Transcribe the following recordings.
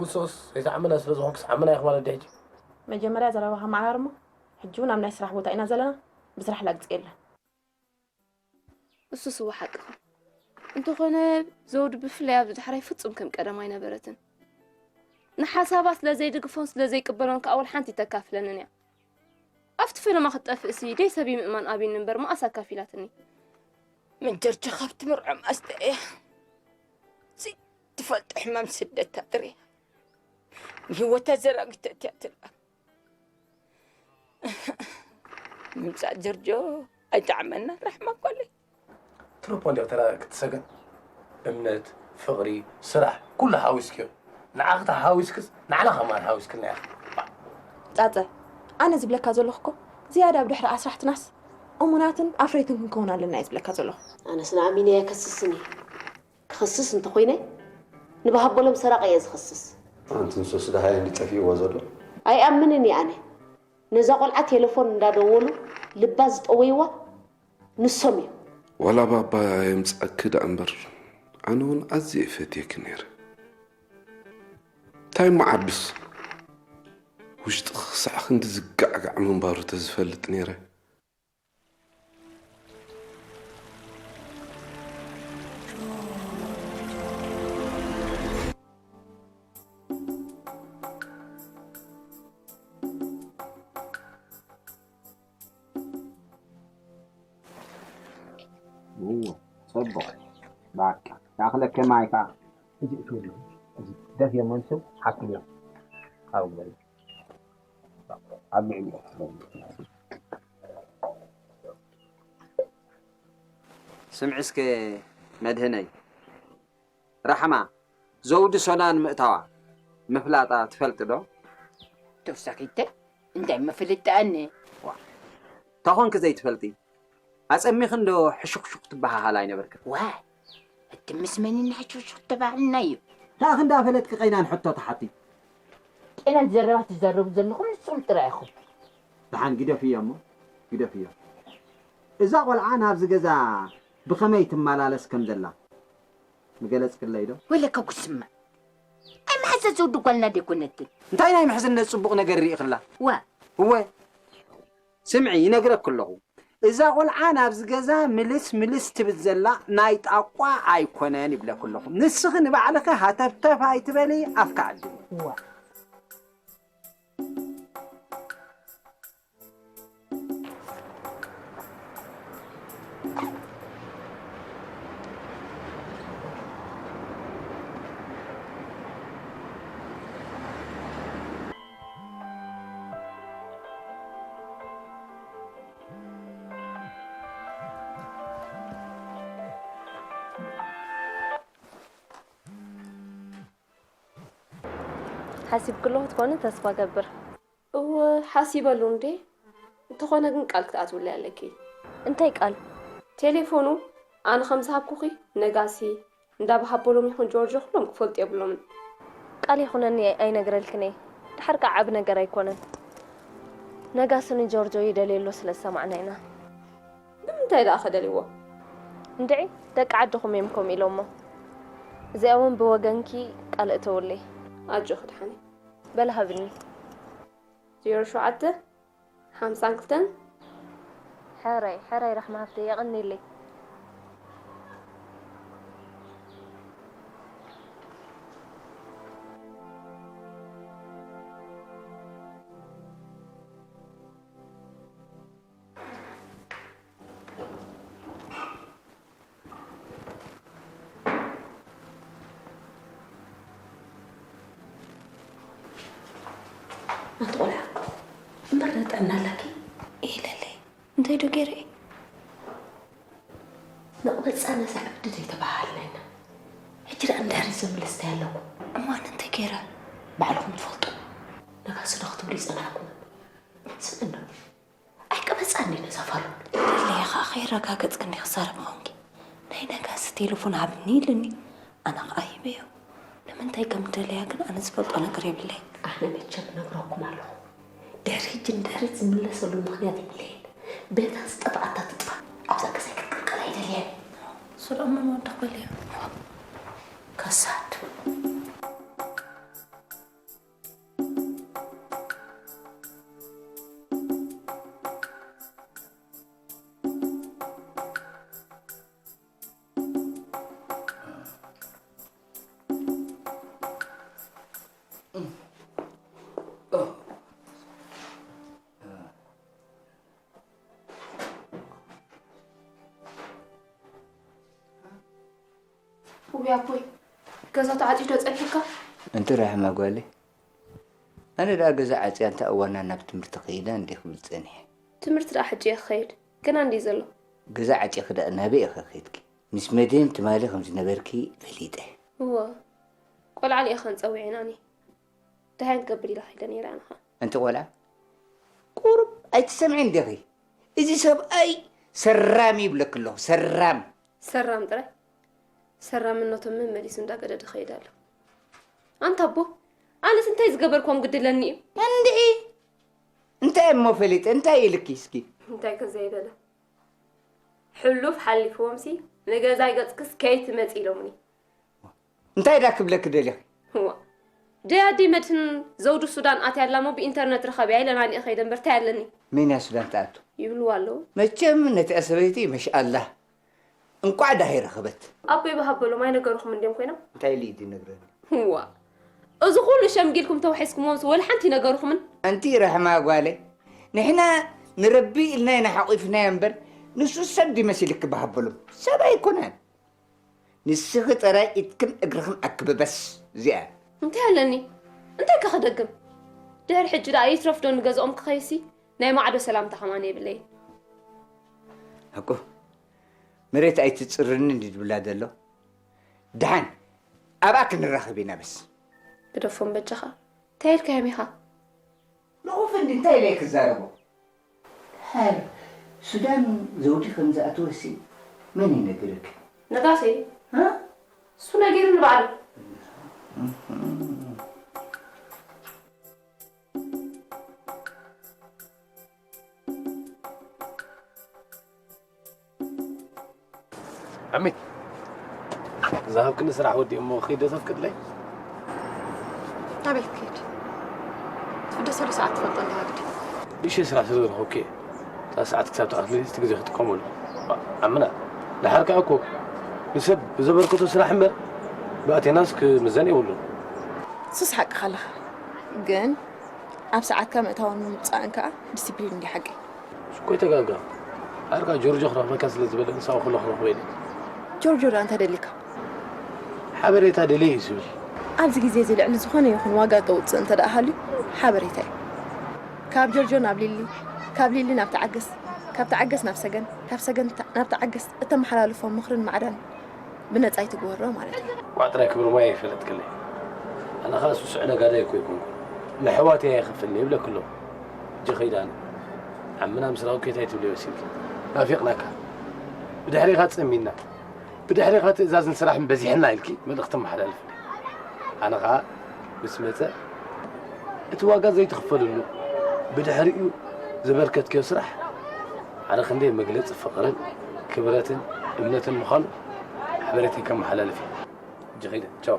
ንሶስ ዘይተዓመና ስለ ዝኾንክስ ዓመና ኢኽ ማለት ድሕጂ? መጀመርያ ዘረባኻ ኣመዓራርሞ። ሕጂ እውን ኣብ ናይ ስራሕ ቦታ ኢና ዘለና። ብስራሕ ላግጺ የለን። እሱስ እወ ሓቅኺ። እንተኾነ ዘውዲ ብፍላይ ኣብዚ ዳሕራይ ፍጹም ከም ቀደም ኣይነበረትን። ንሓሳባ ስለ ዘይድግፎን ስለ ዘይቅበሎን ከኣ ወላ ሓንቲ ኣይተካፍለንን እያ። ኣብቲ ፈለማ ክትጠፍእሲ ደይ ሰብ ምእማን ኣብዩኒ እምበር መኣስ ኣካፊላትኒ። ምንጀርጀ ካብቲ ምርዖም ኣስተያ ዘይትፈልጦ ሕማም ስደት ኣጥርያ ንህይወታ ዘራጊተት እያ ትልኣ። ምምፃእ ጀርጆ ኣይጠዓመና ራሕማ ጓለይ። ትርፖ እንዲያ ተራ ክትሰገን እምነት፣ ፍቕሪ፣ ስራሕ ኩሉ ሓዊስክዮ። ንዓኺ ተሓዊስክስ ንዓና ከማን ሓዊስክና ኢኻ። ጻጸ ኣነ ዝብለካ ዘለኹ እኮ ዝያዳ ኣብ ድሕሪ ኣስራሕትናስ እሙናትን ኣፍረይትን ክንከውን ኣለና እየ ዝብለካ ዘለኹ። ኣነስ ንኣሚነ እየ ከስስን እየ። ክኽስስ እንተኾይነ ንባሃቦሎም ሰራቒ እየ ዝኽስስ። ኣንቲ ንሶስ ደሃየ እንዲ ጠፊእዎ ዘሎ? ኣይኣምንን እየ ኣነ። ነዛ ቆልዓ ቴለፎን እንዳደወሉ ልባ ዝጠወይዋ ንሶም እዮም። ዋላ ባባ የምጽኣኪ ደኣ እምበር ኣነ እውን ኣዝየ እፈትየኪ ነይረ። እንታይ እሞ ዓዱስ ውሽጥኺ ክሳዕ ክንዲ ዝጋዕጋዕ ምንባሩ ተዝፈልጥ ነይረ። እወ ጽቡቕ በቃ ይኣኽለኪ ማይ ከኣ እዚ እትብሉ እዚ ደፍዮም ኣንሶም ሓክም እዮም ካብኡ በላይ ኣብ ልዕሊኡ ስምዒ እስከ መድህነይ ራሕማ ዘውዲ ሶላን ምእታዋ ምፍላጣ ትፈልጢ ዶ? ተወሳኺተ እንታይ ምፍልጥ ኣነ? ተኾንኪ ዘይትፈልጢ ኣጸሚኺ እንዶ ሕሹኽሹኽ ትበሃሃላ ኣይነበርክን? ዋይ እቲ ምስ መን ኢና ሕሹኽሹኽ ተባህልና እዩ? ታእኺ እንዳፈለጥኪ ቀይናን ሕቶ ትሓቲ? ጤናን ዘረባ ትዛረቡ ዘለኹም ንስኹም ጥራይ ኢኹም። ደሓን ግደፍዮ እሞ ግደፍዮ። እዛ ቆልዓ ናብዚ ገዛ ብኸመይ ትመላለስ ከም ዘላ ምገለጽክለይ ዶ? ወለካ ጉስማ ኣይመሓዘት ዘውዲ ጓልና ደይኮነትን። እንታይ ናይ ምሕዝነት ጽቡቕ ነገር ርኢኽላ? ዋ እወ ስምዒ ይነግረኪ ኣለኹ እዛ ቆልዓ ናብዚ ገዛ ምልስ ምልስ ትብል ዘላ ናይ ጣቋ ኣይኮነን ይብለኪ ኣለኹ። ንስኺ ንባዕልኺ ሃተፍተፍ ኣይትበሊ ኣፍኪ ዓድሊ። ዋ ሓሲብክሉ ክትኮኒ ተስፋ ገብር። እወ ሓሲበሉ እንዴ እንተኾነ ግን ቃል ክትኣትውለይ ኣለኪ። እንታይ ቃል? ቴሌፎኑ ኣነ ከም ዝሃብኩኺ ነጋሲ እንዳ በሃበሎም ይኹን ጆርጆ ኩሎም ክፈልጡ የብሎምን። ቃል ይኹነኒ ኣይነግረልክን እየ ድሓር ከዓ ዓቢ ነገር ኣይኮነን። ነጋሲ ንጆርጆ ይደልዮ ኣሎ ስለ ዝሰማዕና ኢና። ንምንታይ ደኣ ከደልይዎ? እንድዒ ደቂ ዓድኹም እዮም ከምኡ ኢሎሞ። እዚኣ እውን ብወገንኪ ቃል እተውለይ። ኣጆኺ ደሓነይ። በሊ ሃብኒ። ዜሮ ሸውዓተ ሓምሳን ክልተን ሕራይ ሕራይ ራሕማ ሃብተይ የቐንየለይ። ኣንቲ ቆልዓ እምበር ዶ ጥዕና ኣላኪ? ኢለለይ እንታይ ዶ ገይረ እየ? ንቕበፃ ነዛ ዕብዲ ዘይተባሃሃልና ኢና። ሕጂ ደኣ ንድሕሪት ዘምልስ እንታይ ኣለኩም? እሞ ኣነ እንታይ ገይረ? ባዕልኹም ትፈልጡ። ነጋሲ ዶ ክትብሉ ይፀናሕኩም? ስምዕና ኣይቀበፃ እንዲ ነዛ ፋሉን። ደለየ ከዓ ከይረጋገፅኪ እንዲ ክዛረብ ኾንኪ። ናይ ነጋሲ ቴለፎን ሃብኒ ኢሉኒ። ኣነ ከዓ ሂበዮ። ንምንታይ ከም ደለያ ግን ኣነ ዝፈልጦ ነገር የብለይን። ኣነ መቸም እነግረኩም ኣለኹ። ድሕሪ ሕጂ ንድሕሪት ዝምለሰሉ ምኽንያት የብለይን። በታ ዝጠፍኣታ ትጥፋእ። ኣብዛ ገዛይ ክትቅልቀል ኣይደልየን። እሱ ደኣ መን ወድኽ በልዮ። ከሳድ። ውይ ኣቦይ፣ ገዛ ተዓጽዩ ዶ ጸኒሑካ? እንቲ ራሕማ ጓለይ፣ ኣነ ደኣ ገዛ ዓጽያ እንተ እዋና ናብ ትምህርቲ ከይዳ እንዴ ክብል ጸኒሐ። ትምህርቲ ደኣ ሕጂ እየ ክኸይድ፣ ገና እንድዩ ዘሎ። ገዛ ዓጺኺ ደኣ ናበይ ኢኺ ከይድኪ? ምስ መድየን ትማሊ ከም ዝነበርኪ ፈሊጠ። እወ፣ ቆልዓ ልኢኸን ጸዊዐናኒ። ደሃይ ክገብር ኢለ ከይደ ነይረ ኣነ ኸኣ። ኣንቲ ቆልዓ፣ ቁሩብ ኣይትሰምዕን ዲኺ? እዚ ሰብኣይ ሰራም ይብለኪ ኣለኹ፣ ሰራም። ሰራም ጥራይ? ሰራምነቶም መመሊሱ እንዳገደደ ኸይድ ኣሎ። ኣንታ ኣቦ፣ ኣነስ እንታይ ዝገበርክዎም ግድለኒ እዩ? እንድዒ! እንታይ እሞ ፈሊጠ፣ እንታይ ኢልኪ እስኪ? እንታይ ከ ዘይበለ? ሕሉፍ ሓሊፍዎምሲ፣ ንገዛይ ገጽክስ ከይትመጺ ኢሎምኒ። እንታይ ዳ ክብለኪ ደሊኺ? እዋ። ደይ ኣደይ መድህን ዘውዲ ሱዳን ኣትያ ኣላ እሞ ብኢንተርነት ርኸብያ ኢለን ኣሊኤ ከይደ እምበር ታይ ኣለኒ? መን እያ ሱዳን ትኣቱ? ይብልዋ ኣለዉ። መቸም ነቲኣ ሰበይቲ መሽኣላህ እንቋዕ ዳሃይ ረኸበት። ኣቦይ ብሃብ በሎም ኣይነገሩኹምን ድዮም ኮይኖም? እንታይ ኢሉ እዩ ዝነግረኒ? እዋ። እዚ ኩሉ ሸምጊልኩም ተዋሒስኩሞምስ ወላ ሓንቲ ይነገሩኹምን? ኣንቲ ረሕማ ጓለይ፣ ንሕና ንረቢ ኢልና ኢና ሓቂፍናዮ እምበር ንሱ ሰብ ድዩ መሲልኪ ብሃብ በሎም። ሰብ ኣይኮነን። ንስኺ ጥራይ ኢድክን እግርኽን ኣክቢ በስ። እዚኣ እንታይ ኣለኒ? እንታይ ከ ክደግም? ድሕሪ ሕጂ ደኣ ይትረፍ ዶ ንገዝኦም ክኸይሲ ናይ ማዕዶ ሰላምታ ከማን የብለይን። ሓቁ መሬት ኣይትጽርኒ እንዲ ድብላ ዘሎ። ደሓን ኣብኣ ክንራኸብ ኢና በስ። ግደፎም በጃኻ። እንታይ ኢልካዮም ኢኻ? ንቑፍ እንዲ እንታይ ኢለ ክዛረቦ? ሃር፣ ሱዳን ዘውዲ ከም ዝኣተወሲ መን ይነግርክ? ነጋሴ። ሃ? እሱ ነጊሩኒ ባዕሉ። ዓሚት፣ ዝሃብክኒ ስራሕ ወዲኤ እሞ ክኸይድ ዶ ተፍቅድለይ? ናበይ ክትከይድ? ትፍደሰሉ ሰዓት ትፈልጦ ኣለኻ ግዲ። ንእሽተይ ስራሕ ስለ ዘለኹ እኮ እየ። እታ ሰዓት ክሳብ ትኣትወኒ እቲ ግዜ ክጥቀመሉ። ዓምና፣ ደሓር ከኣ እኮ ንሰብ ብዘበርከቶ ስራሕ እምበር ብኣቴናስ ክምዘን የብሉን። እሱስ ሓቅኻ ኣለኻ። ግን ኣብ ሰዓትካ ምእታውን ምውጻእን ከኣ ዲሲፕሊን እንድዩ ሓቀይ። እሱ እኮ ኣይተጋገ። ዓርካ ጆርጆ ክረኽበካ ስለ ዝበለ ንሳኡ ከሎ ክረኽቦ ኢለ። ጆርጆ ደኣ እንታይ ደሊካ? ሓበሬታ ደልየ እዩ ዝብል። ኣብዚ ግዜ እዚ ልዕሊ ዝኾነ ይኹን ዋጋ ተውጽእ እንተ ደኣ ሃልዩ ሓበሬታ እዩ። ካብ ጆርጆ ናብ ሊሊ፣ ካብ ሊሊ ናብ ተዓገስ፣ ካብ ተዓገስ ናብ ሰገን፣ ካብ ሰገን ተ-፣ ናብ ተዓገስ እተመሓላልፎ ምኽርን ማዕዳን ብነጻ ኣይትግበሮ ማለት እዩ። ቋዕ ጥራይ ክብሪ ሞያ ይፈለጥክለይ። ኣነ ኸኣ ስሱዕ ነጋዳይ እኮ ኣይኮንኩን። ንኣሕዋተይ ኣይኸፍልን እየ ይብለኪ ኣለኹ። ሕጂ ከይደ ኣነ። ዓምና ምስ ረኣኩኪ እንታይ ትብልዮ መሲልኪ? ናፊቕናካ። ብድሕሬኻ ጸሚና። ብድሕሬኻ ትእዛዝን ስራሕን በዚሕና ኢልኪ መልእኽቲ ኣመሓላልፍለይ። ኣነ ኸኣ ምስ መጸ እቲ ዋጋ ዘይትኽፈልሉ ብድሕሪኡ ዘበርከትክዮ ስራሕ ሓደ ክንደይ መግለጺ ፍቕርን ክብረትን እምነትን ምዃኑ ሓበሬተይ ከመሓላልፍ እየ። ሕጂ ኸይደ። ቻው።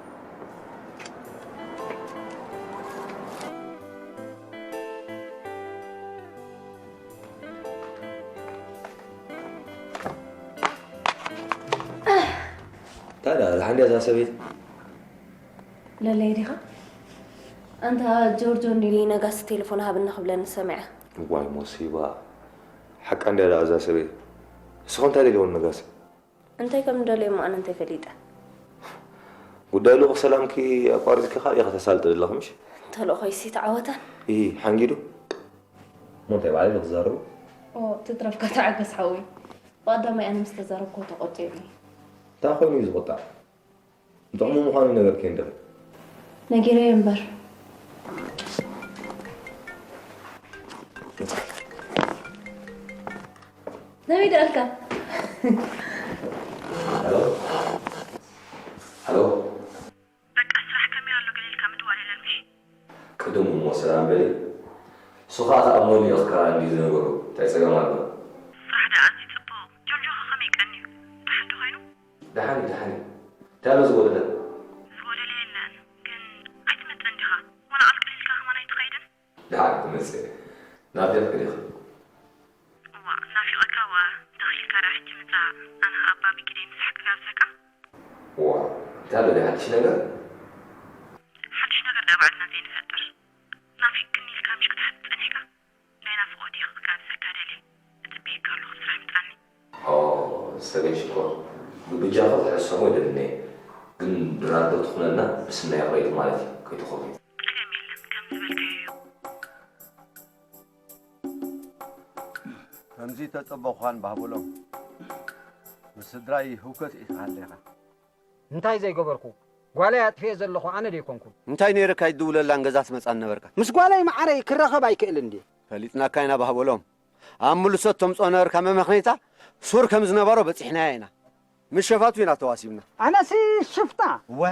ታዲያ ደሓን ድያ እዛ ሰበይቲ? ለለየ ዲኻ? ኣንታ ጆርጆ እንድዩ ነጋሲ ቴሌፎን ሃብኒ ክብለኒ ሰሚዐ። እዋይ ሞሲባ። ሓቃ እንድያ ደኣ እዛ ሰበይቲ። ንስኹም እንታይ ደልየዎ ነጋሲ? እንታይ ከም ንደልዮ እሞ ኣነ እንታይ ፈሊጠ? ጉዳይ ልኡኽ ሰላምኪ ኣቋሪጽኪ ካልእ ኢኻ ተሳልጢ ዘለኺ ምሽ? ተልእኾይሲ ተዓወተን። ኢሂ፣ ሓንጊዱ? እሞ እንታይ ባዕለይ ዶ ክዛረቦ? ኦ፣ ትትረፍካ ተዓገስ ሓወይ። ብቐዳማይ ኣነ ምስ ተዛረብክዎ ተቖጢዑኒ። እንታይ ኮይኑ እዩ ዝቑጣዕ? ንጥቕሙ ምዃኑ ይነገርኪ እንድኺ? ነጊረዮ እምበር። ነቢይ ደኣልካ? ሃሎ? ሃሎ? በቃ ስራሕ ከመይ ኣሎ ገለ ኢልካ ምድዋል የለን ምሽ? ቅድም እሞ ሰላም በሊ። እሱ ኸኣ ተኣምኖ ልኢኽካ እንድዩ ዝነገሮ። እንታይ ጸገም ኣሎ? ስራሕ ደኣ ኣዝዩ ጽቡቕ። ጆርጆ ኸ ከመይ ቀንዩ? ደሓን ዶ ኾይኑ? ደሓን እዩ፣ ደሓን እዩ። እንታይ ኣሎ ዝጎደለ? ዝጎደለ የለን፣ ግን ኣይትመጽእን ዲኻ? ዋላ ቃል ቅልል ኢልካ ከማን ኣይትኸይድን? ደሓን ክመጽእ እየ። ናፊቕኪ ዲኺ? እዋእ፣ ናፊቐካ እዋ፣ ተኺኢልካ ደኣ ሕጂ ምጻእ፣ ኣነ ኸኣ ኣባ ብጊደይ ምሳሕ ክጋብዘካ። እዋ፣ እንታይ ኣሎ ድዩ ሓድሽ ነገር? ሓድሽ ነገር ደኣ ባዕልና ዘይንፈጥር። ናፊቕክኒ ኢልካ ምሽ ክትሓትት ጸኒሕካ? ናይ ናፍቖት እየ ክጋብዘካ ደልየ። እጽበየካ ኣለኹ፣ ስራሕ ምጻኒ። ኦ፣ ሰገን ሽኮር፣ ብብጃኺ ክሕሰቦ ኣይደልን እየ። ግን ድራር ዶ ትኹነልና ብስናይ ክረይት ማለት እዩ ከይትኾኑ። ከምዚ ተጸበኹኻን ባህበሎም፣ ምስ ስድራይ ህውከት ኢኻ ኣለኻ። እንታይ ዘይገበርኩ? ጓለይ ኣጥፍኤ ዘለኹ ኣነ ደይኮንኩን። እንታይ ነይርካ ይድውለላን ገዛ ትመጻን ነበርካ? ምስ ጓለይ መዓረይ ክራኸብ ኣይክእልን ድየ? ፈሊጥናካ ኢና ባህበሎም። ኣብ ምልሶት ተምጽኦ ነበርካ መመኽነይታ ሱር ከም ዝነበሮ በጺሕናያ ኢና። ምስ ሸፋቱ ኢና ተዋሲብና። ኣነሲ ሽፍታ። እወ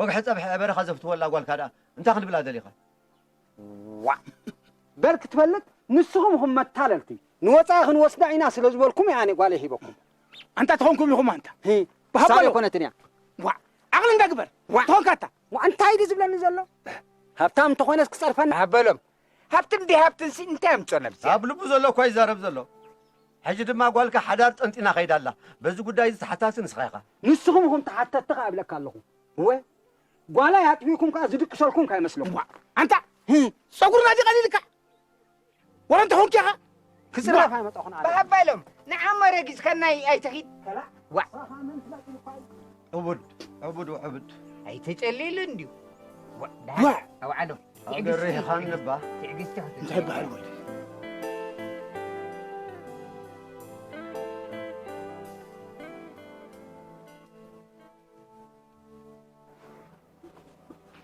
ወግሐ ጸብሐ በረኻ ዘፍትወላ ጓልካ ደኣ እንታይ ክንብላ ደሊኻ? ዋእ በል ክትፈልጥ ንስኹም ኢኹም መታለልቲ። ንወጻኢ ክንወስዳ ኢና ስለ ዝበልኩም እየ ኣነ ጓለይ ሂበኩም። ኣንታ ተኾንኩም ኢኹም ኣንታ። ሂ ሳብ ባህበሎ። ኣይኮነትን እያ። ዋእ ዓቕሊ እንዳ ግበር። ዋእ ተኾንካ ኣታ። ዋእ እንታይ ድዩ ዝብለኒ ዘሎ? ሃብታም እንተኾይነስ ክጸርፈኒ። ሃበሎም። ሃብትን ደይ ሃብትንሲ እንታይ ኣምጽኦ ነብዚኣ? ኣብ ልቡ ዘሎ እኳ ይዛረብ ዘሎ። ሕጂ ድማ ጓልካ ሓዳር ጠንጢና ከይዳ ኣላ። በዚ ጉዳይ እዚ ተሓታቲ ንስኻ ኢኻ። ንስኹም ኢኹም ተሓተትቲ ከኣ እብለካ ኣለኹ። እወ ጓላይ ኣጥቢኩም ከኣ ዝድቅሰልኩም ከይመስለኩም። ኣንታ ጸጉርና ድዩ ቀሊልካ? ወረ እንተ ኾንኪ ኢኻ ክጽረፍ ኣይመጣኹን ኣነ። ብኣባ ኢሎም ንዓሞ ረጊጽካናይ ኣይትኺድ። ዋ ዕቡድ ዕቡድ ውዕብድ ኣይተጨሊሉ እንድዩ። ዋ ደሓን ኣውዓሎም። ትዕግስቲ ኣገሪኻኒ እባ። ትዕግስቲ እንታይ በሃል ወዲ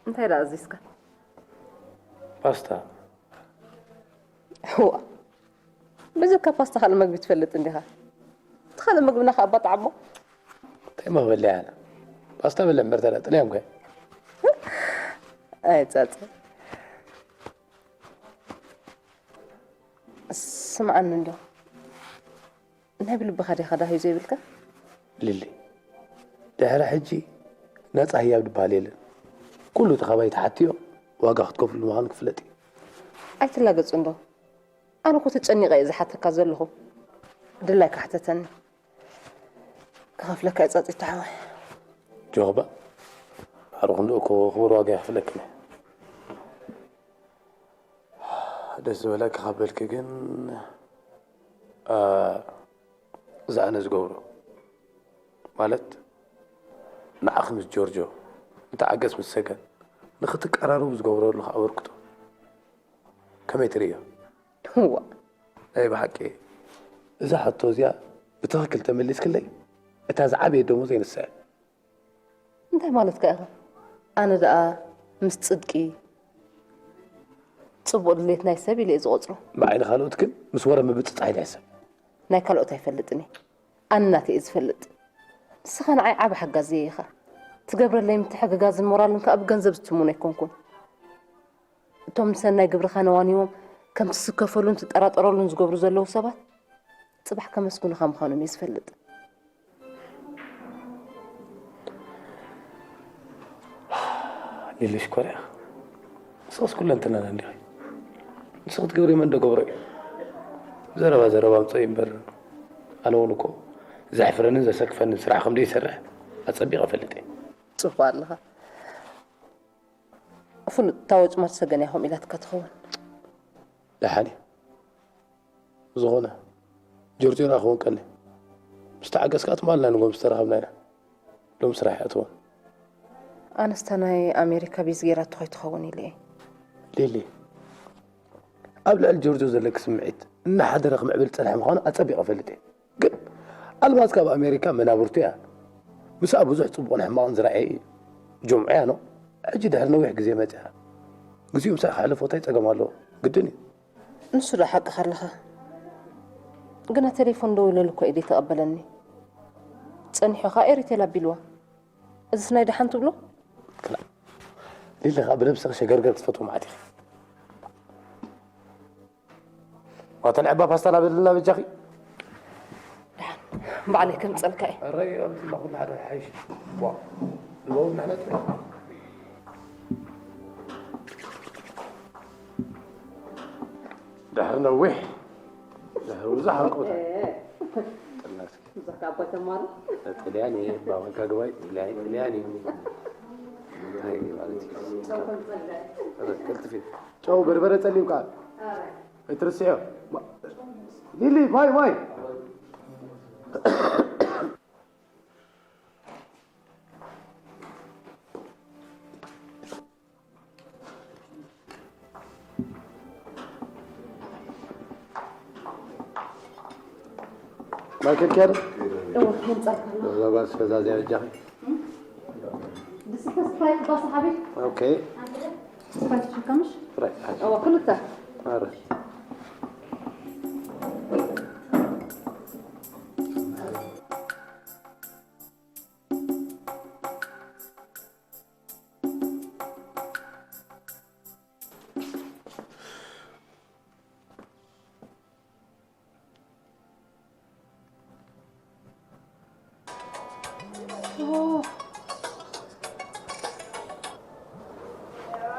እንታይ ደኣ ኣዚዝካ? ፓስታ። እዋ ብዘካ ፓስታ ካልእ መግቢ ትፈልጥ እንዲኻ? እቲ ካልእ መግብና ከኣ ባጣዕ እሞ። እንታይ መኽበሊ ኣነ ፓስታ በልዕ እምበር ተላ ጥልያን ኮ። ኣይ ጸጸ ስምዓኒ እንዶ ናይ ብልብኻ ዲኻ ዳህዩ ዘይብልካ? ሊሊ ድሕሪ ሕጂ ነጻ ህያብ ዝበሃል የለን። ኩሉ እቲ ካባይ ትሓትዮ ዋጋ ክትከፍሉ ምዃኑ ክፍለጥ እዩ። ኣይትላገጹ እንዶ ኣነ እኮ ተጨኒቐ እየ ዝሓተካ ዘለኹ። ድላይካ ሕተተኒ ክኸፍለካ እየ ጸጺ ተሓዋይ። ጆኽባ ባዕሉ ክንድኡ እኮ ክቡር ዋጋ ይኽፍለክን እየ። ደስ ዝበለኪ ካብ በልኪ ግን እዛ ኣነ ዝገብሮ ማለት ንዓኺ ምስ ጆርጆ ንተዓገስ ምስ ሰገን ንኽትቀራረቡ ዝገብሮ ዘለኹ ኣበርክቶ ከመይ ትርእዮ? እዋ ናይ ብሓቂ እዛ ሕቶ እዚኣ ብትኽክል ተመሊስክለይ እታ ዝዓበየት ደሞዘይ ንሳ እያ። እንታይ ማለትካ ኢኻ? ኣነ ደኣ ምስ ጽድቂ ጽቡቕ ድሌት ናይ ሰብ ኢለ እየ ዝቖጽሮ። ብዓይኒ ካልኦት ግን ምስ ወረ ምብጽጻሕ ኢለ እሕሰብ። ናይ ካልኦት ኣይፈልጥን እየ። ኣነ ናተይ እየ ዝፈልጥ። ንስኻ ንዓይ ዓቢ ሓጋዚየይ ኢኻ። ትገብረለይ ምትሕግጋዝን ሞራልን ከኣ ብገንዘብ ዝትምኖ ኣይኮንኩን። እቶም ንሰናይ ግብርኻ ነዋኒዎም ከም ትስከፈሉን ትጠራጠረሉን ዝገብሩ ዘለዉ ሰባት ጽባሕ ከመስግኑኻ ምዃኖም እየ ዝፈልጥ። ሊሊ ሽኮር ኢኻ። ንስኽስ ኩለንተናና እንዲኺ። ንስኺ ትገብርዮ መን ዶ ገብሮ እዩ? ዘረባ ዘረባ ኣምጽኦ እዩ እምበር ኣነ እውን እኮ ዘሕፍረንን ዘሰክፈንን ስራሕ ከም ዘይሰርሕ ኣጸቢቐ እፈልጥ እየ። ጽቡቕ ኣለኻ። ፍሉጥ እታ ወጭማት ሰገን እያ ከምኡ ኢላትካ ትኸውን። ደሓን እዩ። ብዝኾነ ጆርጆ ደኣ ክወቀኒ ምስ ተዓገስካ ትማልና ንጎ ምስ ተራኸብና ኢና ሎም ስራሕ ይኣትዎ። ኣነስ እታ ናይ ኣሜሪካ ቢዝ ገይራቶ ከይትኸውን ኢለ እየ። ሊሊ ኣብ ልዕሊ ጆርጆ ዘለኪ ስምዒት እናሓደረ ክምዕብል ዝጸንሐ ምዃኑ ኣጸቢቐ እፈልጥ እየ። ግን ኣልማዝ ካብ ኣሜሪካ መናብርቱ እያ። ምስኣ ብዙሕ ጽቡቕን ሕማቕን ዝረኣየ እዩ። ጅምዑ እያ ኖ። ሕጂ ድሕሪ ነዊሕ ግዜ መጺኣ። ግዜኡ ምስኣ ከሕልፎ እንታይ ጸገም ኣለዎ? ግድን እዩ። ንሱ ዶ ሓቅኻ ኣለኻ። ግና ቴሌፎን ደዊለሉ እኮ እዩ ዘይተቐበለኒ። ጸኒሑ ኸኣ ኤሪቴል ኣቢልዋ። እዝስ ናይ ደሓን ትብሎ? ክላእ ሊሊ ኸኣ ብነብስኺ ሸገርገር ክትፈትዎ መዓት ኢኺ። ዋተን ዕባ ፓስታ ናበልና በጃኺ። ባዕለይ ከምፀልካ እየ። ኣረይ ኣምፅላ ኩሉ ሓደ ሓይሽ። ዋ ንበው ንሕና ጥራይ። ድሕሪ ነዊሕ ድሕሪ ብዙሕ ዓንቀውታ ጥልናት ብዛዕባ ኣባይ ተማሪ ጥልያን እየ ባባካ ግባይ ጥልያን ጥልያን እዩ። እንታይ ማለት እዩ? ጨው ከምፀልካ እየ። ቀልጥፊ ጨው በርበረ ጸሊም ከኣ ኣይትርስዕዮ። ሊሊ ማይ ማይ። ማይክል ኬር እወ፣ የምጻልካ ኣለኹ። ዛባ ስፈዛዚያ በጃኺ። ድስተ ስፕራይት ባሰ ሓቢብ። ኦኬ ስፕራይት ሽከምሽ? ስፕራይት። እወ፣ ክልተ። ኣረ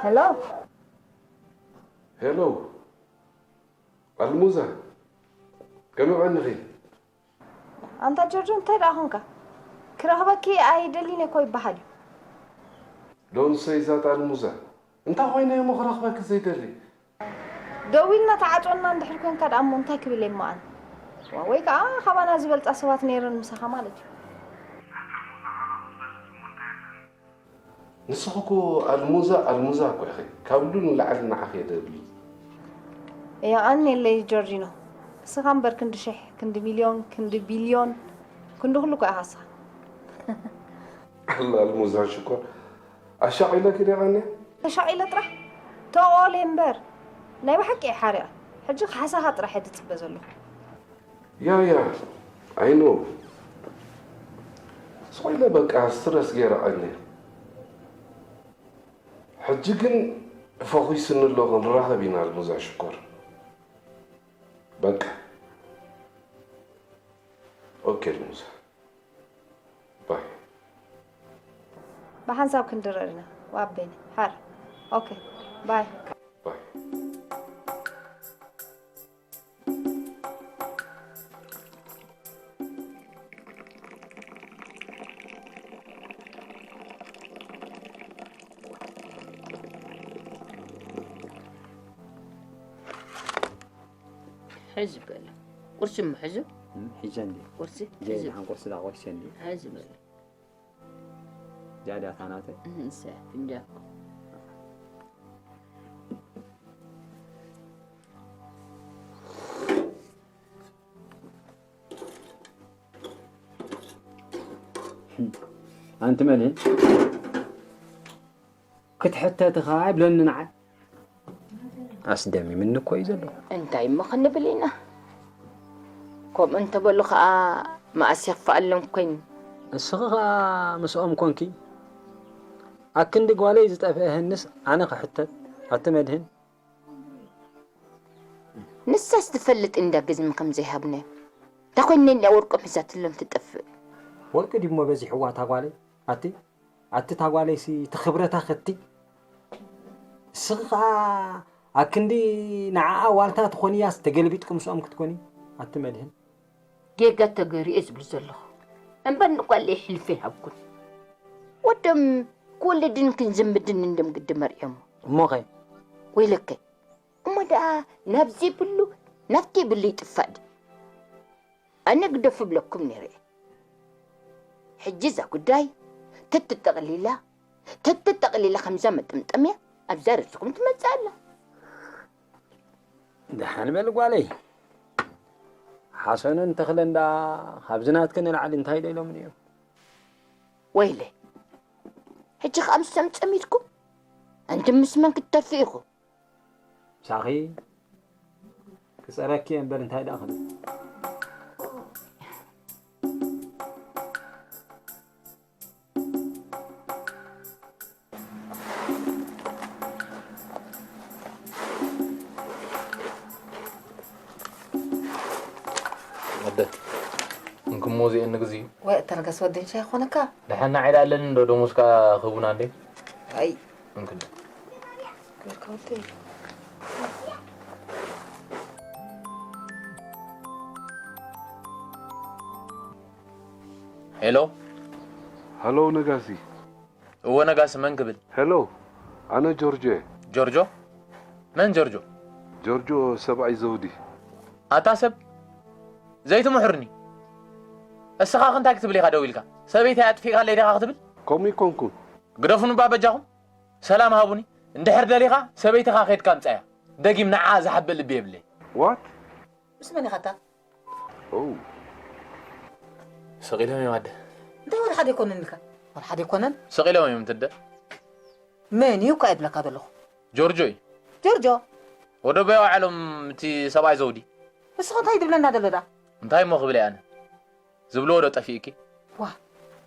ሄሎ ሄሎ ኣልሙዛ፣ ከመይ ቀኒኺ? ኣንታ ጆርጆ እንታይ ደኣ ኾንካ? ክረኽበኪ ኣይደልን እኮ ይበሃል እዩ። ዶንሰይ ዛት ኣልሙዛ፣ እንታይ ኮይነ እሞ ክረኽበኪ ዘይደሊ? ደዊልና ተዓጾና እንድሕር ኮንካ ደኣ እሞ እንታይ ክብል እየ እሞ ኣነ? ወይ ከኣ ካባና ዝበልጻ ሰባት ነይረን ምሳኻ ማለት እዩ። ንስኺ እኮ ኣልሙዛ ኣልሙዛ እኮ ኢኺ። ካብ ሉ ንላዕሊ ንዓኺ እየ ደሊ። የቐንየለይ ጆርጂኖ። እስኻ እምበር ክንዲ ሽሕ፣ ክንዲ ሚልዮን፣ ክንዲ ቢልዮን፣ ክንዲ ኩሉ እኮ ኢኻ እስኻ። ኣላ ኣልሙዛ ሽኮር ኣሻቒለኪ ዶ የቐንየ? ተሻቒለ ጥራሕ ተቖሌ እምበር ናይ ብሓቂ እየ ሓሪቐ። ሕጂ ካሕሳኻ ጥራሕ እየ ዝጽበ ዘለኹ። ያያ I know ስቕ ኢለ በቃ ስትረስ ገይረ ቀንየ። ሕጂ ግን ፈኺሱኒ ኣሎ ክንራኸብ ኢና ኣልሙዛ ሽኮር። በቃ ኦኬ ኣልሙዛ ባይ። ብሓንሳብ ክንድረር ኢና ዋበኒ ሓር ኦኬ ባይ። ባይ። ሕዚ በለ ቁርሲ እሞ ሕዚ ሒዘ እንዲ ቁርሲ ጀይ ሕዚ ንሓን ቁርሲ ዳ ቆይሰ እንዲ ሕዚ በለ ጃዳ ታናተ እንሰ ፍንጃኮ ኣንቲ መን ክትሕተትኻ ይብለኒ ንዓይ ኣስደሚምኒ እኮ እዩ ዘሎ እንታይ እሞ ክንብል ኢና ከምኡ እንተበሉ ከዓ መኣስ የኽፍኣሎም ኮይኑ እስኺ ከዓ ምስኦም ኮንኪ ኣክንዲ ጓለይ ዝጠፍአ ህንስ ኣነ ክሕተት ኣቲ መድህን ንሳስ ትፈልጥ እንዳ ግዝሚ ከም ዘይሃብናዮም ተኮይነ እንዳ ወርቆም ሒዛትሎም ትጠፍእ ወርቂ ድሞ በዚሕዋ ታጓለይ ኣቲ ኣቲ ታጓለይሲ ትኽብረታ ኸቲ እስኺ ኸዓ ኣክንዲ ንዓኣ ዋልታ ትኾንያስ ተገልቢጥኪ ምስኦም ክትኮኒ ኣቲ መድህን ጌጋ ተገይሩ እየ ዝብል ዘለኹ እምበር ንጓለይ ሕልፊ ይሃብኩን ወዶም ክወልድን ክንዝምድን እንደም ግዲ መርዕዮሞ እሞኸ ወይለከ እሞ ደኣ ናብ ዘይብሉ ናብቲ ይብሉ ይጥፋእ ድዩ ኣነ ግደፉ እብለኩም ነይረ ሕጂ እዛ ጉዳይ ተትጠቕሊላ ተትጠቕሊላ ከምዛ መጠምጠምያ ኣብዛ ርእስኹም ትመጽእ ኣላ ደሓን በል ጓለይ ሓሰንን ተኽለን ደኣ ካብዚ ናትኪ ንላዕሊ እንታይ ዶ ኢሎምኒ እዮም ወይለ ሕጂ ከኣ ምስቶም ጸሚድኩም ኣንቱም ምስ መን ክትተርፉ ኢኹም ሳኺ ክጸረኪ እየ እምበር እንታይ ደኣ ክብል ኣደ እንክሞ እዚአን ንግዝዩ ወይ ተረገስ ወደን ሻይ ኾነካ ደሓና ዒላ ኣለኒ እንዶ ደሞዝካ ክህቡና እንዴ ኣይ እንክዶ ገርካ ወደይ ሄሎ ሃሎ ነጋሲ እወ ነጋሲ መን ክብል ሄሎ ኣነ ጆርጆ እየ ጆርጆ መን ጆርጆ ጆርጆ ሰብኣይ ዘውዲ ኣታ ሰብ ዘይትምሕርኒ እስኻ ክንታይ ክትብል ኢኻ ደው ኢልካ ሰበይተይ ኣጥፊእካለይ ዲኻ ክትብል ከምኡ ይኮንኩን ግደፉንባ በጃኹም ሰላም ሃቡኒ እንድሕር ደሊኻ ሰበይትኻ ኸይድካ ምጻያ ደጊም ንዓ ዝሓብእ ልቢ የብለይ ዋት ምስ መን ኢኻታ ኦ ስቕ ኢሎም እዮም ኣደ። እንታይ ወላ ሓደ ኣይኮነን ኢልካ? ወላ ሓደ ኣይኮነን። ስቕ ኢሎም እዮም ትደ። መን እዩ እኳ እየ ዝብለካ ዘለኹ። ጆርጆ እዩ። ጆርጆ። ወደቦይ ኣውዓሎም እቲ ሰብኣይ ዘውዲ። ንስኻ እንታይ ትብለና ዘሎ ደኣ? እንታይ እሞ ክብል እየ ኣነ? ዝብልዎ ዶ ጠፊእኪ? ዋ፣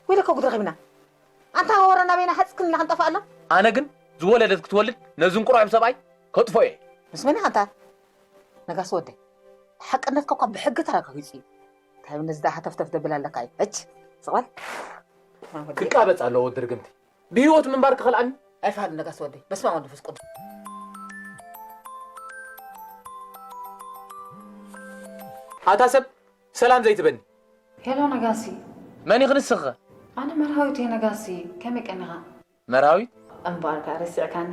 ወይለከ ጉድ ረኺብና። ኣንታ ወረ ናበይና ሓጽክን ኢልና ክንጠፍእ ኣላ? ኣነ ግን ዝወለደት ክትወልድ ነዚ እንቁርዖም ሰብኣይ ከጥፎ እየ። ምስ መን ኢኻ ኣንታ? ነጋሲ ወደይ፣ ሓቅነትካ እኳ ብሕጊ ተረጋጊጹ እዩ። እንታይ ነዚ ደኣ ሃተፍተፍ ደብል ኣለካ እዩ። እች፣ ስቕ በል። ክቃበጽ ኣለዎ ድርግምቲ። ብህይወት ምንባር ክኸልኣኒ። ኣይፋል ነጋሲ ወደይ፣ በስመ ኣብ ወመንፈስ ቅዱስ። ኣታ ሰብ ሰላም ዘይትበኒ። ሄሎ ነጋሲ። መን ኢኺ ንስኺ ኸ? ኣነ መርሃዊት እየ ነጋሲ፣ ከመይ ቀኒኻ? መርሃዊት? እምበኣር ከኣ ረሲዕካኒ።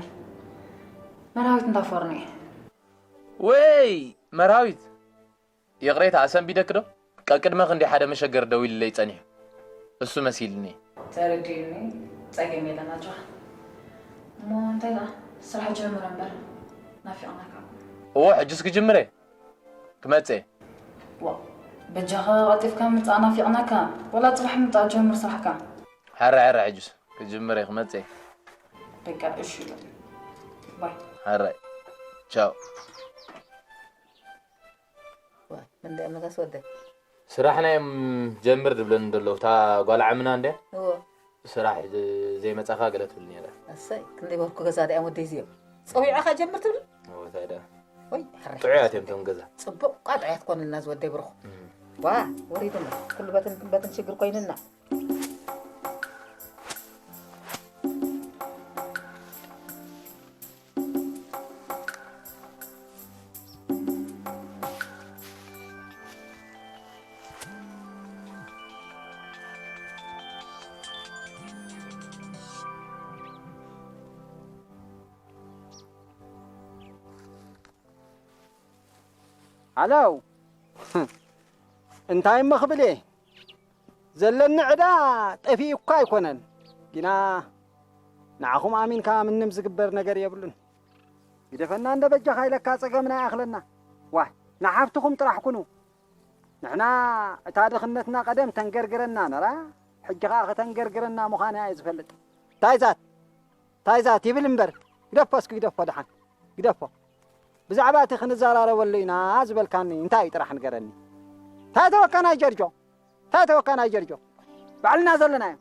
መርሃዊት እንዳ ፎርኖ እየ። ወይ መርሃዊት፣ ይቕሬታ ኣሰንቢደኪ ዶ? ቀቅድመ ክንደይ ሓደ መሸገር ደዊሉለይ ጸኒሑ። እሱ መሲልኒ። ተረዲኡኒ። ጸገም የለን ኣጆኻ። እሞ እንታይ ደኣ ስራሕ ጀምር እምበር ናፊቕናካ። እወ ሕጅስ ክጅምር እየ። ክመጽእ እየ። ዋእ በጃኻ ቀልጢፍካ ምጻእ ናፊቕናካ። ወላ ጽባሕ ምጻእ ጀምር ስራሕካ። ሕራይ ሕራይ ሕጅስ ክጅምር እየ ክመጽእ እየ። በቃ እሺ በል። ባይ። ሕራይ ቻው። ዋይ እንዳ መጋስ ወደይ። ስራሕና እዮም ጀምር ዝብለኒ ዘለዉ እታ ጓል ዓምና እንድያ እዎ ስራሕ ዘይመጻኻ ገለ ትብልኒ እያ። ኣሰይ ክንደይ በርኩ ገዛ ድኣም ወደይ እዚኦም ጸዊዖኻ ጀምር ትብል። እዎ እንታይ ደኣ ወይ ሕራይ ጥዑያት እዮም እቶም ገዛ። ጽቡቕ ቋጥዕያት ኮንልና ዝወደይ ብሩኽ። ዋ ወሪዱና ኩሉ በትን በትን ሽግር ኮይንና። ሃለው እንታይ እሞ ክብል እየ? ዘለኒ ዕዳ ጠፊኡ እኳ ኣይኮነን፣ ግና ንዓኹም ኣሚንካ ምንም ዝግበር ነገር የብሉን። ግደፈና እንዶ በጃኻ ኢለካ ጸገምና ይኣኽለና። ዋይ ንሓፍትኹም ጥራሕ ኩኑ። ንሕና እታ ድኽነትና ቀደም ተንገርግረና ነራ፣ ሕጂ ኸኣ ከተንገርግረና ምዃና እየ ዝፈልጥ። እንታይ ዛት እንታይ ዛት ይብል እምበር ግደፎ እስኪ ግደፎ ደሓን ግደፎ። ብዛዕባ እቲ ክንዘራረበሉ ኢና ዝበልካኒ እንታይ እዩ ጥራሕ ንገረኒ። እንታይ ተወካ ናይ ጀርጆ እንታይ ተወካ ናይ ጀርጆ ባዕልና ዘለናዮ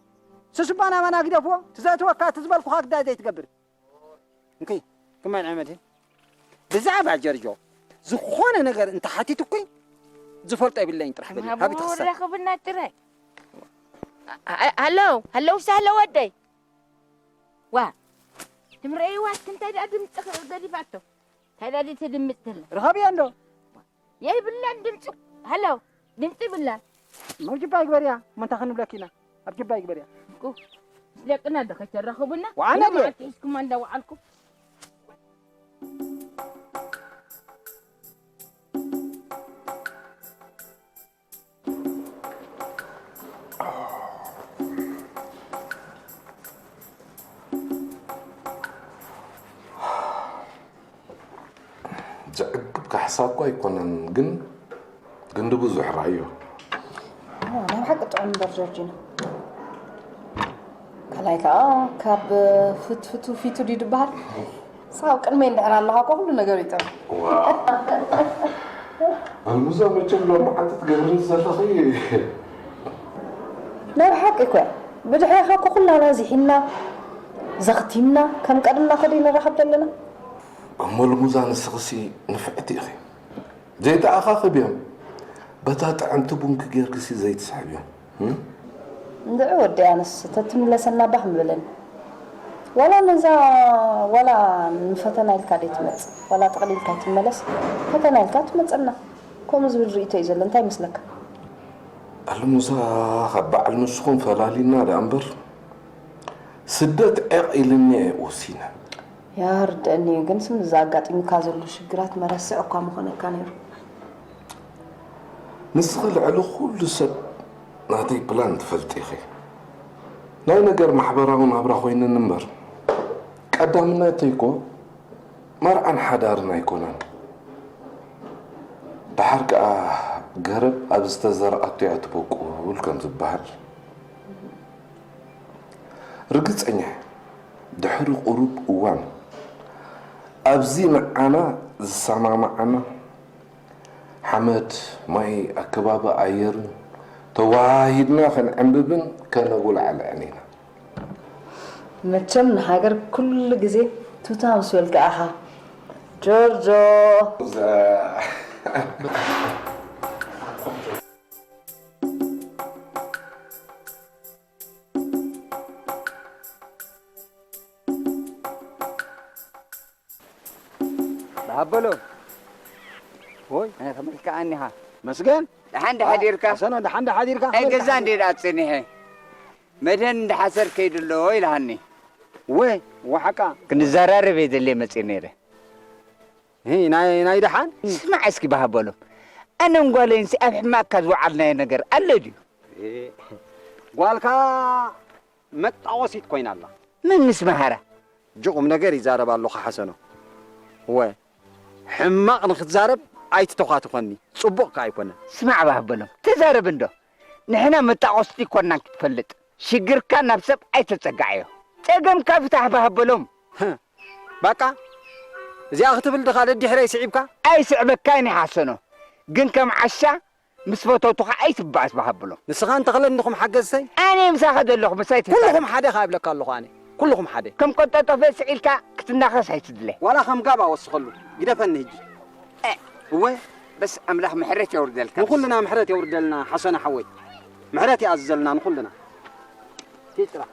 ስስባ ናባና ግደፍዎ። ትዘእትወካ እቲ ዝበልኩኻ ግዳይ ዘይትገብር እንኪ ክመን ዕመድ ብዛዕባ ጀርጆ ዝኾነ ነገር እንተሓቲትኩኝ ዝፈልጦ የብለይን ጥራሕ በል ሃቢ ትኽሰር ረኽብና ጥራይ ሃለው ሃለው ሳለ ወደይ ዋ ትምረእይዋ እስኪ እንታይ ደኣ ድምፂ ገዲፋቶ እንታይ ደኣ ትድምፅ ተላ ርኸብያ እንዶ የብላን ድምፂ ሃለው ድምፂ ይብላን ኣብ ጅባ ይግበርያ እሞ እንታይ ክንብለኪ ኢና ኣብ ጅባ ይግበርያ እኮ ምስ ደቅና ዶ ከይተራኽቡና ዋዓነ ድየ? መዓልቲ ሒዝኩማ እንዳወዓልኩም ዘዕግብ ካሕሳ እኳ ኣይኮነን ግን ግንዲ ብዙሕ ራእዮ። ናይ ብሓቂ ጥዑም እምበር ጆርጂኖ። ካልኣይ ከዓ ካብ ፍትፍቱ ፊቱ ድዩ ዝበሃል? ንስኻ ኣብ ቅድመይ እንድሕር ኣለኻ እኮ ኩሉ ነገር ይጥዕም። ኣልሙዛ መቸም ሎሚ ዓንቲ ትገብርኒ ዘለኺ ናይ ብሓቂ እኮ እያ። ብድሕሬኻ እኮ ኩላና ዝሒና ዘኽቲምና ከም ቀድምና ከ ድዩ ንራኸብ ዘለና? እሞ ልሙዛ ንስኽሲ ንፍዕቲ ኢኺ። ዘይተኣኻኽብዮም በታ ጥዕምቲ ቡንኪ ጌርክሲ ዘይትስሕብዮም። እንድዒ ወዲ ኣነስ ተትምለሰና ባህ ምበለኒ። ዋላ ነዛ ዋላ ንፈተና ኢልካ ደይ ትመጽእ ዋላ ጥቕሊልካ ትመለስ ፈተና ኢልካ ትመጸና። ከምኡ ዝብል ርእይቶ እዩ ዘሎ እንታይ ይመስለካ? ኣልሙዛ ካብ በዓል ንስኹም ፈላሊና ደኣ እምበር ስደት ዒቕ ኢልኒ እየ ወሲነ። ያርደእኒ እዩ ግን ስም እዛ ኣጋጢሙካ ዘሎ ሽግራት መረስዕ እኳ ምኾነካ ነይሩ። ንስኺ ልዕሊ ኩሉ ሰብ ናተይ ፕላን ትፈልጢ ኢኺ። ናይ ነገር ማሕበራዊ ናብራ ኮይንኒ እምበር ቀዳምነተይ እኮ መርዓን ሓዳርን ኣይኮነን። ደሓር ከኣ ገረብ ኣብ ዝተዘርኣቶ እያ ትበቁል ከም ዝበሃል፣ ርግጸኛ ድሕሪ ቁሩብ እዋን ኣብዚ ንዓና ዝሰማማዓና ሓመድ፣ ማይ፣ ኣከባቢ ኣየርን ተወሃሂድና ከነዕንብብን ከነጉልዓልዕን ኢና። መቸም ንሃገር ኩሉ ግዜ ቱታ ምስ በልካ ኢኻ ጆርጆ። በሃበሎ። ሆይ፣ ኣነ ከመልካ ኣኒኻ። መስገን። ደሓን ዶ ሓዲርካ? ኣሰኖ፣ ደሓን ዶ ሓዲርካ? ኣይ፣ ገዛ እንዴ ደኣ ጸኒሐ። መድህን እንድሓሰር ከይዱ ኣሎ ኢልሃኒ። ወ፣ ወሓቃ። ክንዘራረብ እየ ደልየ መጽየ ነይረ። ሂ፣ ናይ፣ ናይ ደሓን? ስማዕ እስኪ በሃበሎም። ኣነን ጓለይንሲ ኣብ ሕማቕካ ዝወዓልናዮ ነገር ኣሎ ድዩ? እ፣ ጓልካ መጣወሲት ኮይና ኣላ። መን ምስ መሃራ? ጅቑም ነገር ይዛረብ ኣለኹ ሓሰኖ። ወ፣ ሕማቕ ንኽትዛረብ ኣይትተዃትኾኒ፣ ጽቡቕ ከኣ ኣይኮነን። ስማዕ በሃበሎም፣ ተዛረብ እንዶ። ንሕና መጣቆስቲ ኣይኮናን ክትፈልጥ። ሽግርካ ናብ ሰብ ኣይተጸጋዕዮ። ጸገምካ ፍታሕ በሃበሎም። ህህ፣ ባቃ እዚኣ ክትብል ድኻ ደድሕረይ ስዒብካ? ኣይስዕበካን ይሓሰኖ። ግን ከም ዓሻ ምስ ፈተውቱኻ ኣይትበኣስ በሃብሎም። ንስኻ እንተኽለ እንድኹም ሓገዝተይ? ኣነ ምሳኻ ዘለኹ ምሳይ ትዛረብ። ኩልኹም ሓደ ኸኣ ይብለካ ኣለኹ ኣነ። ኩልኹም ሓደ። ከም ቀጠጠፈ ስዒልካ ክትናኸስ ኣይትድለ። ዋላ ከም ጋባ ወስኸሉ። ግደፈኒ ህጂ። እ፣ እወ። በስ ኣምላኽ ምሕረት የውርደልካ። ንኹልና ምሕረት የውርደልና ሓሰነ ሓወይ። ምሕረት ይኣዝዘልና ንኹልና። ኪድ ጥራሕ።